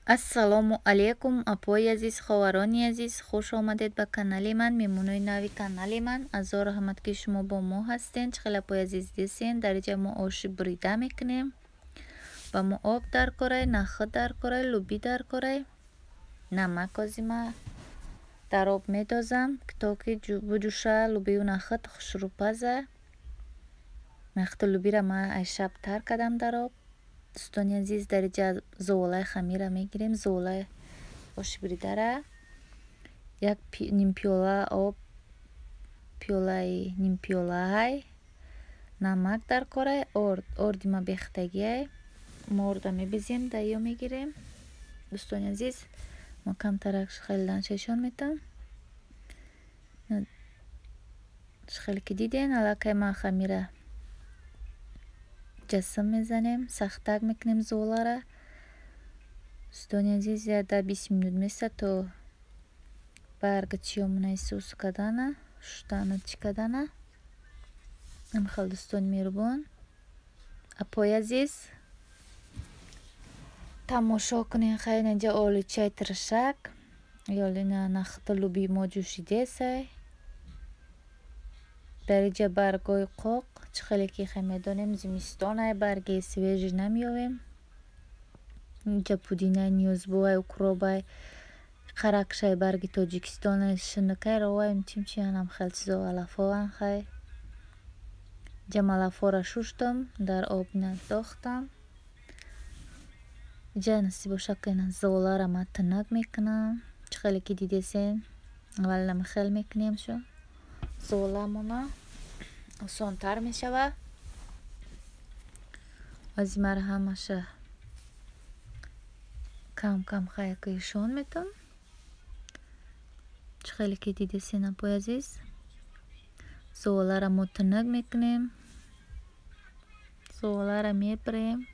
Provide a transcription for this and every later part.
Ассалому алайкум, апои азиз, ховарони азиз, хуш омадед ба канали ман, меҳмонои нави канали ман. Азор раҳмат, ки шумо бо мо ҳастен. Чӣ хел, апои азиз, дисен? Дар инҷа мо оши бурида мекунем. Ба мо об дар корай, нахӯд дар корай, лӯбӣ дар корай, намак. Ози ма дар об медозам, то ки буҷӯша лӯбию нахӯд, хушрӯ паза. Нахӯду лӯбиро ма ай шаб тар кардам дар об. Дӯстони азиз, дар инҷа зуғолаи хамира мегирем, зуғолаи оши буридара. Як нимпиёла об, пиёлаи нимпиёлаҳай, намак дар корай, орд. Орди ма бехтагиай. Мо орда мебизем, дар ё мегирем. Дӯстони азиз, ма камтарак хеле шешон метам. Хеле ки диден, аллакай ман хамира ҷасм мезанем, сахтак мекунем зуғолара. Дӯстони азиз, я 10-20 минут места, то барга чиёмона исус кардана, шуштана, чӣ кардана. Ҳамихел, дӯстони меҳрубон, апои азиз, тамошо кунен. Хайр, инҷа оличаи тиршак ёлина, нахӯду лӯбии мо ҷӯшидесай. Дар инҷа баргҳои қоқ. Чӣ хеле ки хай медонем, зимистонай, барги свежий намеёвем. Инҷа пудинаи ниёзбувай, укробай, қаракшай, барги Тоҷикистонай, шинакай, ровай, чимчи, анам хел чизо алафован. Хай, инҷа малафора шуштам, дар об надохтам. Инҷа насиб боша, ки зуғоларо ман тунук мекунам. Чӣ хеле ки дидесен, аввал намихел мекунем шу зуғоламона, осонтар мешавад. Ози мара ҳамаша кам кам хаяка ишон метам. Чӣ хеле ки дидесен, апои азиз, зуғоларо мо тунук мекунем, зуғоларо мебирем.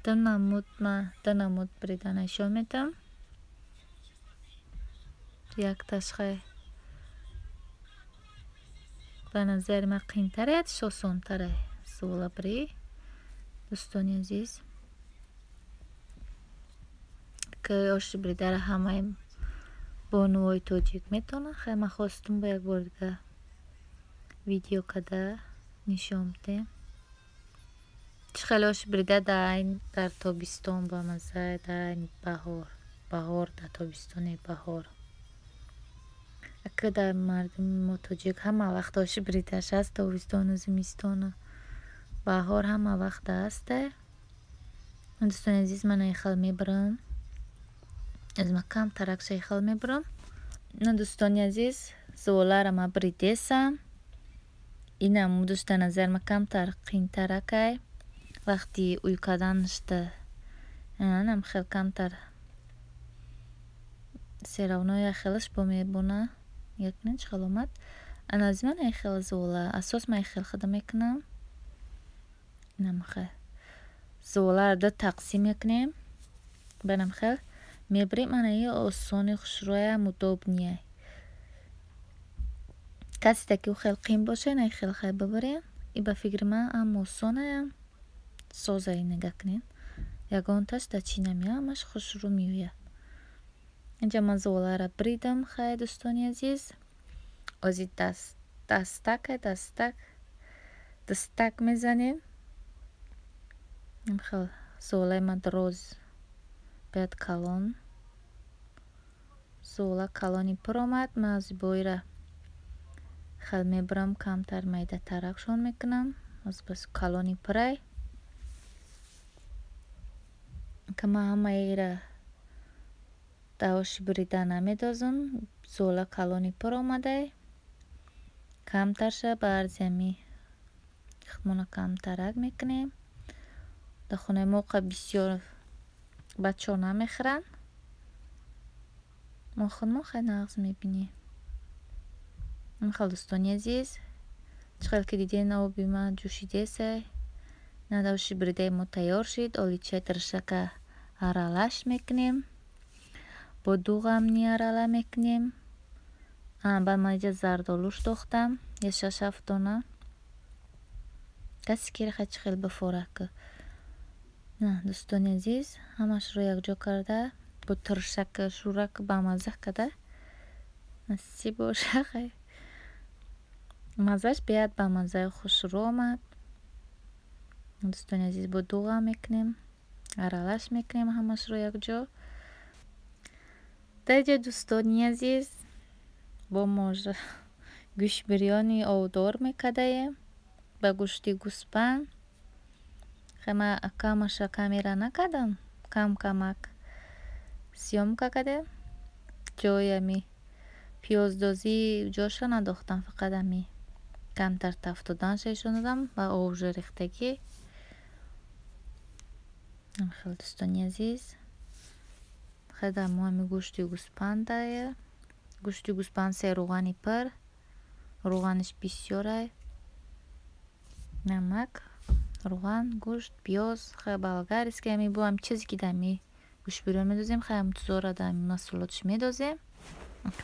Ду намуд, ма ду намуд буридана ишон метам. Якташ хай ба назари ман қиинтаре, ятиш осонтаре зуғола бирӣ. Дӯстони азиз, ки оши буридара ҳамаи бонувои тоҷик метавонанд. Хай, ман хостум бо як бори дига видео карда нишон бидем, чӣ хеле оши бурида дар тобистон бамазза, дар баҳор, баҳор, дар тобистони баҳор. Ака дар мардуми мо тоҷик ҳама вақт оши буридаш аст, тобистону зимистону баҳор ҳама вақт ҳасте. Дӯстони азиз, ман ихел мебарам, аз ма камтаракша ихел мебарам. Дӯстони азиз, зуғоларо ма буридесам. Ин намудаш дар назари ман камтар қиинтаракай. Вақти уй карданашда анам хел камтар, всё равно як хелаш бо мебона. Нигоҳ кунед, чӣ хел омад. Ана аз ман ихел зуғола асос ман ихел худа мекунам. Инамхел зуғоларо ду тақсим мекунем, банам хел мебирем. Ана и осони, хушрӯям, удобный. Каседа ки ӯ хел қиин боша, ина хел хай бибарем. И ба фикри ман ҳам осонаям, созай. Нигоҳ кунед, ягонташ дар чӣ намеояд, ҳамаш хушрӯ меояд. Инҷа ман зуғоларо буридам. Хай, дӯстони азиз, ози дастакай, дастак, дастак мезанем. Хел зуғолаи ман дароз, бояд калон, зуғола калони пур омад. Ман ози боира хел мебарам, камтар майдатаракшон мекунам. Оз бас калони пурай, ка ман ҳамаира дар оши бурида намедозам. Зуғола калони пур омадай, камтарша ба арзи ҳами худмона камтарак мекунем. Дар хонаи мо қа бисёр бачаҳо намехӯранд, мо худмон хеле нағз мебинем. Хел, дӯстони азиз, чӣ хел ки диден, оби ман ҷӯшидесай. Нада оши буридаи мо тайёр шид. Оличаи тиршака аралаш мекунем, бо дуғамни арала мекунем. Баъд ман инҷа зардолуш дохтам, я шаш ҳафт дона. Касе ки рехай, чӣ хел бифора, ки На, дӯстони азиз, ҳамашро якҷо карда бо тиршак шӯрак бамазза карда насиб боша. Хай, маззаш беҳад бамаззаи хушрӯ омад. Дӯстони азиз, бо дуға мекунем, аралаш мекунем ҳамашро якҷо. Дар инҷа, дӯстони азиз, бо можа гӯшти бирёни овдор мекардаем ба гӯшти гӯспанд. Ма камаша камера накардам, кам камак съёмка кардем. Ҷои ами пиёздозӣ ҷоша надохтам, фақат ами камтар тафтоданша ишон додам ва овжа рехтагӣ. Хел, дӯстони азиз, хеда мо ами гӯшти гӯспандае. Гӯшти гӯспанд се рӯғани пир, рӯғанаш бисёрай, намак, рӯған, гӯшт, пиёз, хай, болгарский, ами бо ами чизе ки дар ами гӯшти бирён медозем, хай, ами тузора дар ами маҳсулоташ медозем.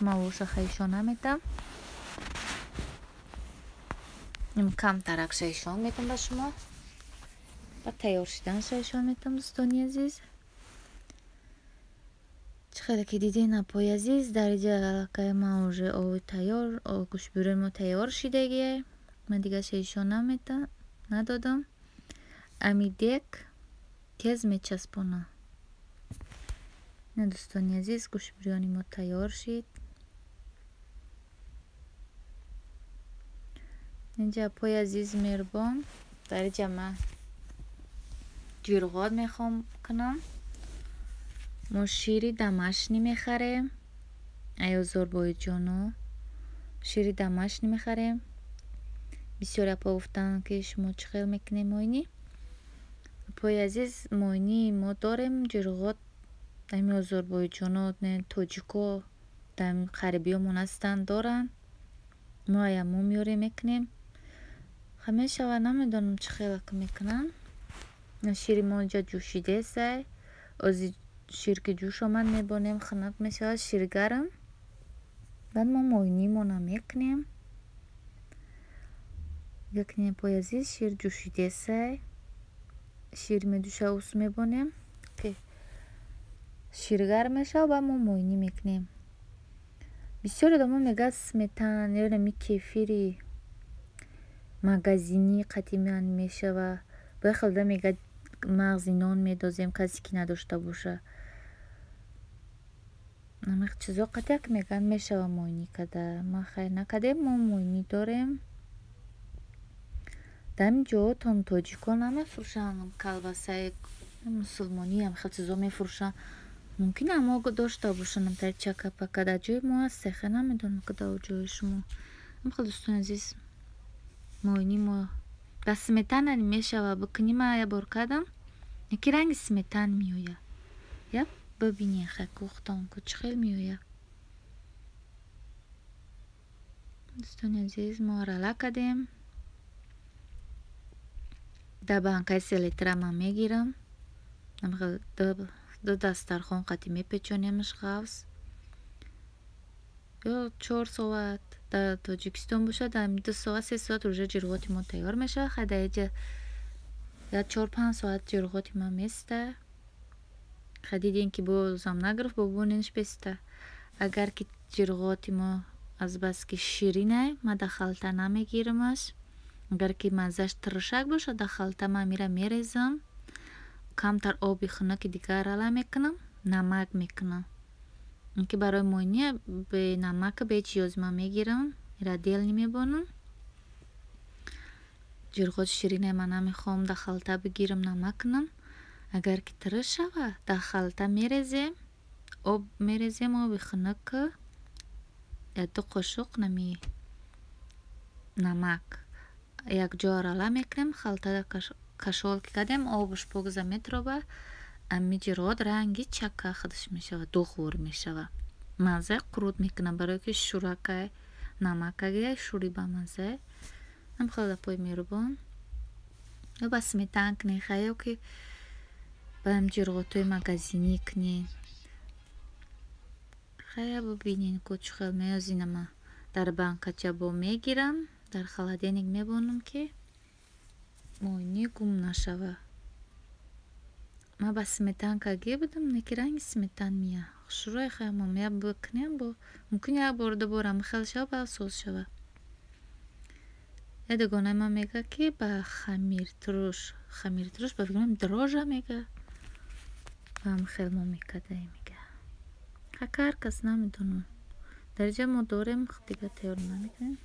Ман воша хай ишон наметам, камтаракша ишон метам ба шумо ба тайёр шиданша ишон метам. Дӯстони азиз, чӣ хеле ки диден, апои азиз, дар инҷа аллакай ман уже ови тайёр, гӯшти бирёни мо тайёр шидагие. Ман дигарша ишон наметам, надодам. Ами дек тез мечаспона. На, дӯстони азиз, гӯшти бирёни мо тайёр шид. Инҷа, апои азиз меҳрубон, дар инҷа ман ҷирғот мехоҳам кунам. Мо шири домашний мехарем, ай озорбойҷоно, шири домашний мехарем. Бисёре апо гуфтанд, ки шумо чӣ хел мекунед моинӣ. Апои азиз, моинии мо дорем, ҷирғот ами озорбойҷоно, тоҷико дар қарибиёмон ҳастанд, доранд. Мо аямо меорем, мекунем. Ха, мешавад, намедонам чӣ хел мекунанд. Шири мо инҷа ҷӯшидесай. Ози шир ки ҷӯш омад, мебонем, хунук мешавад, шир гарм. Баъд мо моинимона мекунем. Нигоҳ кунед, апои азиз, шир ҷӯшидесай. Шир медӯша, ус мебонем, ки шир гарм мешавад, баъд мо моинӣ мекунем. Бисёр одамо мегӯяд, сметан ё нами кефири магазинӣ қатъиман мешава. Бо як хел одам мегӯяд, мағзи нон медозем, касе ки надошта боша. Ҳамин чизо қатъяк мегӯянд, мешава моинӣ карда. Ма хайр накардем, мо моинӣ дорем. Дар ҳамин ҷоҳотон тоҷикон намефурӯшанд колбасаи мусулмонӣ, ҳам хел чизо мефурӯшанд. Мумкин амо дошта бошанд амтари чака-пака, дар ҷои мо ҳаст, хе, намедонам ки дар ҷои шумо. Ҳамин хел, дӯстони азиз, моинӣ мо ба сметана мешава бикунӣ. Ман як бор кардам, яки ранги сметан меояд. Я бибинед, хай, кухтон ку чӣ хел меояд. Дӯстони азиз, мо арала кардем. Дар банкаи селитра ман мегирам, ду дастархон қатӣ мепечонемаш ғафз. Ё 4 соат дар Тоҷикистон бошад, 2 соат, 3 соат уже ҷирғоти мо тайёр мешавад. Хай, дар инҷа як 4-5 соат ҷирғоти ман места. Хай, дидем, ки бозам нагирифт, бо боненш беста. Агар ки ҷирғоти мо азбаски ширинай, ман дар халта намегирамаш. Агар ки маззаш тиршак бошад, дар халта ман амира мерезам, камтар оби хунуки дигар арала мекунам, намак мекунам. Ки барои моинӣ бе намака, бе ҳеҷ ман мегирам, ира дел мебонам. Ҷирғоти ширинай ман намехоҳам дар халта бигирам, намак кунам. Агар ки тирш шавад, дар халта мерезем, об мерезем, оби хунук, як ду қошуқ нами намак якҷо арала мекунем, халтада кашол ки кардем, обаш покза метробад. Ами ҷирғот ранги чака худаш мешавад, дуғвор мешавад, маззаи қурут мекунад, барое ки шӯракай, намакагиай, шӯри бамаззае. Ҳамхел, апои меҳрубон, ё ба сметан кунед, хай, ё ки ба ҷирғотҳои магазинӣ кунед. Хая, бибинед ку чӣ хел меозинам. Дар банкача бо мегирам, дар холодильник мебонам, ки моинӣ гум нашавад. Ман ба сметанка гирдам, не ки ранги сметан мия. Хушрӯй хелмам як бикунем, бо мумкин як бор, ду бор хел шава, баъд соз шава. Як дугонаи ман мега, ки ба хамиртуруш, хамиртуруш ба фикрам дрожжа мега, ба ҳамин хел мо мекардаем, мега. Ҳака ҳар кас, намедонам. Дар инҷа мо дорем, дига тайёр намекунем.